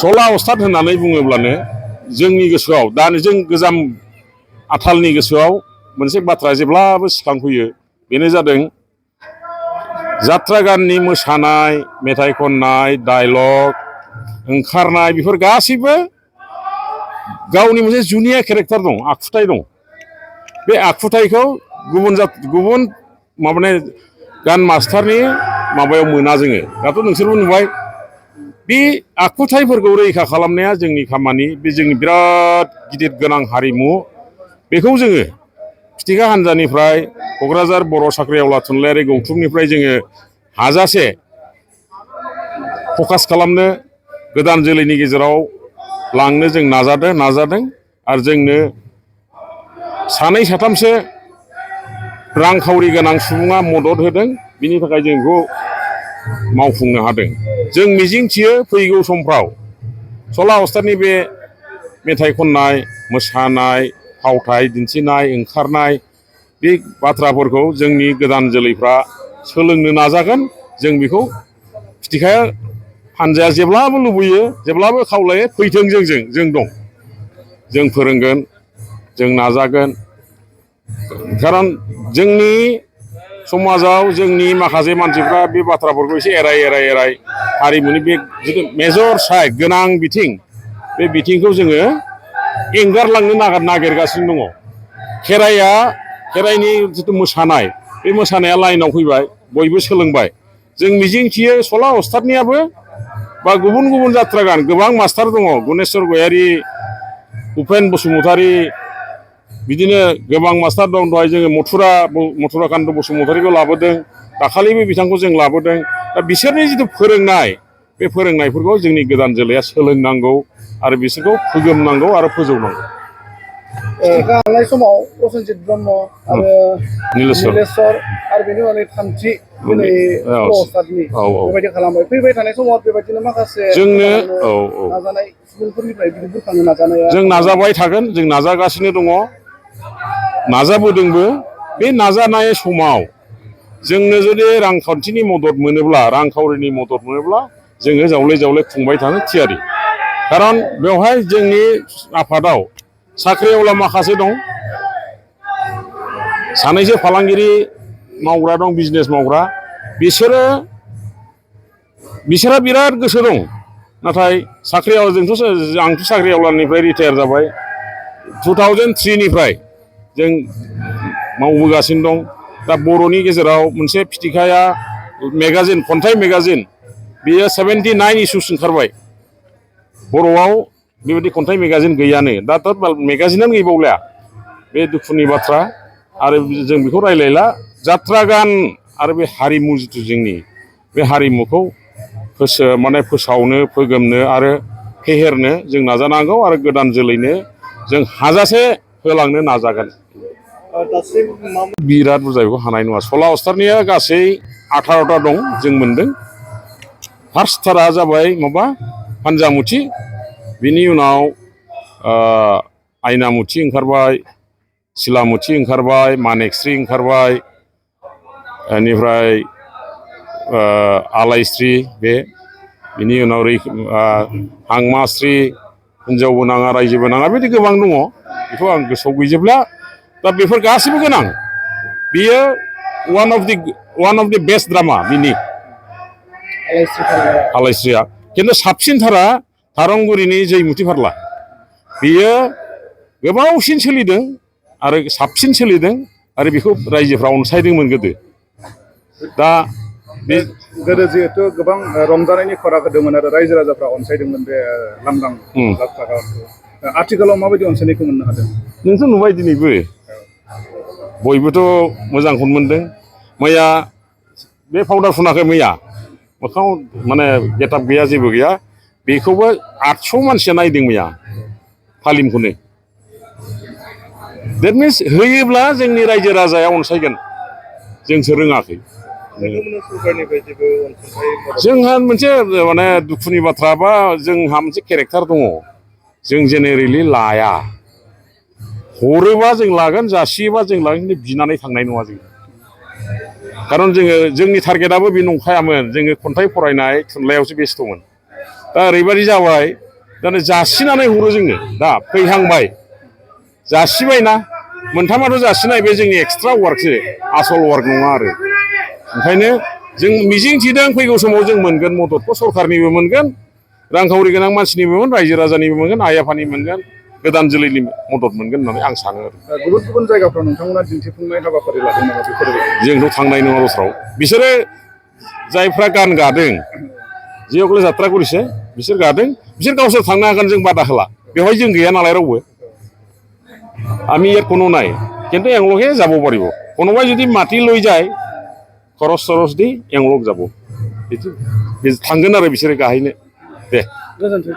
सला अस्थाद होननानै बुङोब्लानो जोंनि गोसोआव दानि जों गोजाम आथालनि गोसोआव मोनसे बाथ्रा जेब्लाबो सिखांफैयो बेनो जादों जात्रा गाननि मोसानाय मेथाइ खननाय डायलग ओंखारनाय बेफोर गासैबो गावनि मोनसे जुनिया केरेक्टार दं आखुथाय दं बे आखुथायखौ गुबुन माबाने गान मास्टारनि माबायाव मोना जोङो दाथ' नोंसोरबो नुबाय बे आखुथायफोरखौ रैखा खालामनाया जोंनि खामानि बे जोंनि बिराद गिदिर गोनां हारिमु बेखौ जोङो फिथिखा हान्जानिफ्राय क'क्राझार बर' साख्रिआवला थुनलाइयारि गौथुमनिफ्राय जोङो हाजासे फकास खालामनो गोदान जोलैनि गेजेराव लांनो जों नाजादों आरो जोंनो सानै साथामसो रांखावरि गोनां सुबुङा मदद होदों बिनि थाखाय जों बेखौ मावफुंनो हादों जों मिजिंथियो फैगौ समफ्राव सला अस्थादनि बे मेथाइ खननाय मोसानाय फावथाय दिन्थिनाय ओंखारनाय बे बाथ्राफोरखौ जोंनि गोदान जोलैफ्रा सोलोंनो नाजागोन जों बेखौ फिथिखा हान्जाया जेब्लाबो लुबैयो जेब्लाबो खावलायो फैथों जों दं जों फोरोंगोन जों नाजागोन खारन जोंनि समाजाव जोंनि माखासे मानसिफ्रा बे बाथ्राफोरखौ एसे एराय हारिमुनि बे जिथु मेजर साइड गोनां बिथिं बे बिथिंखौ जोङो एंगारलांनो नागिरगासिनो दङ खेराइनि जिथु मोसानाय बे मोसानाया लाइनाव फैबाय बयबो सोलोंबाय जों मिजिंथियो सला अस्थादनियाबो बा गुबुन जात्रा गान गोबां मास्टार दङ गुनेस्वर गयारि उपेन बसुमतारी बिदिनो गोबां मास्टार दं दहाय जोङो मथुराकान्त बसुमतारीखौ लाबोदों दाखालिबो बिथांखौ जों लाबोदों दा बिसोरनि जिथु फोरोंनाय बे फोरोंनायफोरखौ जोंनि गोदान जोलैया सोलोंनांगौ आरो बिसोरखौ फोगोमनांगौ आरो फोजौनांगौ लानाय समाव प्रसेनजित ब्रह्म आरो नीलेश्वर आरो बेनि उनाव थामथि दिनै सल' अस्थादनि बेबायदि खालामबाय फैबाय थानाय समाव बेबायदिनो माखासे जोंनो नाजानाय सुबुंफोरनिफ्राय बिदि बोखांनो नाजानाया जों नाजाबाय थागोन जों नाजागासिनो दङ नाजाबोदोंबो बे नाजानाय समाव जोंनो जुदि रांखान्थिनि मदद मोनोब्ला रांखावरिनि मदद मोनोब्ला जोङो जावले खुंबाय थानो थियारि खारन बेवहाय जोंनि आफादाव साख्रिआवला माखासे दं सानैसो फालांगिरि मावग्रा दं बिजनेस मावग्रा बिसोरहा बिराद गोसो दं नाथाय आंथ' साख्रिआवलानिफ्राय रिटायार जाबाय 2003 निफ्राय जों मावबोगासिनो दं दा बर'नि गेजेराव मोनसे फिथिखाया मेगाजिन खन्थाइ मेगाजिन बेयो 79 इस्युस ओंखारबाय बर'आव बेबायदि खन्थाइ मेगाजिन गैयानो दाथ' मेगाजिनानो गैबावलाया बे दुखुनि बाथ्रा आरो जों बेखौ रायलायला जात्रा गान आरो बे हारिमु जिथु जोंनि बे हारिमुखौ फोसावनो फोगोमनो आरो फेहेरनो जों नाजानांगौ आरो गोदान जोलैनो जों हाजासे होलांनो नाजागोन बिराद बुरजा बेखौ हानाय नङा सला अस्थादनिया गासै 18टा दं जों मोनदों फार्स्टथारा जाबाय पान्जामुथि बिनि उनाव आयनामुथि ओंखारबाय सिलामुथि ओंखारबाय मानेकस्रि ओंखारबाय बेनिफ्राय आलायस्रि बिनि उनाव हांमास्रि हिनजावबो नाङा रायजोबो नाङा बिदि गोबां दङ बेखौ आं गोसोआव गैजोबला दा बेफोर गासैबो गोनां बियो one of the best drama बिनि आलायस्रिया खिन्थु साबसिनथारा थारंगुरिनि जैमुथि फारला बियो गोबावसिन सोलिदों आरो साबसिन सोलिदों आरो बेखौ रायजोफ्रा अनसायदोंमोन दा बे गोदो जिहेतु गोबां रंजानायनि खरा होदोंमोन आरो रायजो राजाफ्रा अनसायदोंमोन बे लांदां आथिखालाव माबायदि अनसायनायखौ मोननो हादों नोंथ' नुबाय दिनैबो बयबोथ' मोजांखौनो मोनदों मैया बे पाउडार फुनाखै मैया मोखाङाव माने गेटआप गैया जेबो गैया बेखौबो 800 मानसिया नायदों मैया फिल्मखौनो देट मिन्स होयोब्ला जोंनि रायजो राजाया अनसायगोन जोंसो रोङाखै जोंहा मोनसे माने दुखुनि बाथ्रा बा जोंहा मोनसे केरेक्टार दङ जों जेनेरेलि लाया हरोबा जों लागोन जासियोबा जों लागोन खिन्थु बिनानै थांनाय नङा जों खारन जोंनि टारगेटआबो बे नंखायामोन जोङो खन्थाइ फरायनाय थुनलाइयावसो बेस्थ'मोन दा ओरैबायदि जाबाय दानो जासिनानै हरो जोंनो दा फैहांबाय जासिबायना मोनथामाथ' जासिनाय बे जोंनि एक्सट्रा वार्कसो आसल वार्क नङा आरो ओंखायनो जों मिजिं थिदों फैगौ समाव जों मोनगोन मददखौ सरखारनिबो मोनगोन रांखावरि गोनां मानसिनिबो मोनगोन रायजो राजानिबो मोनगोन आइ आफानि मोनगोन गोदान जोलैनि मदद मोनगोन होननानै आं सानो आरो गुबुन गुबुन जायगाफ्राव नोंथांमोना दिन्थिफुंनाय हाबाफारि लादों नामा बेफोरबायदि जोंथ' थांनाय नङा दस्राव बिसोरो जायफ्रा गान गादों जियावबो जात्रा करिसे बिसोर गादों बिसोर गावसोर थांनो हागोन जों बादा होला बेवहाय जों गैया नालाय रावबो আমি ইয়াত কোনো নাই কিন্তু এওঁলোকে যাব পাৰিব কোনোবাই যদি মাটি লৈ যায় খৰচ চৰচ দি এওঁলোক যাব थांगोन आरो बिसोरो गाहैनो दे गोजोन्थों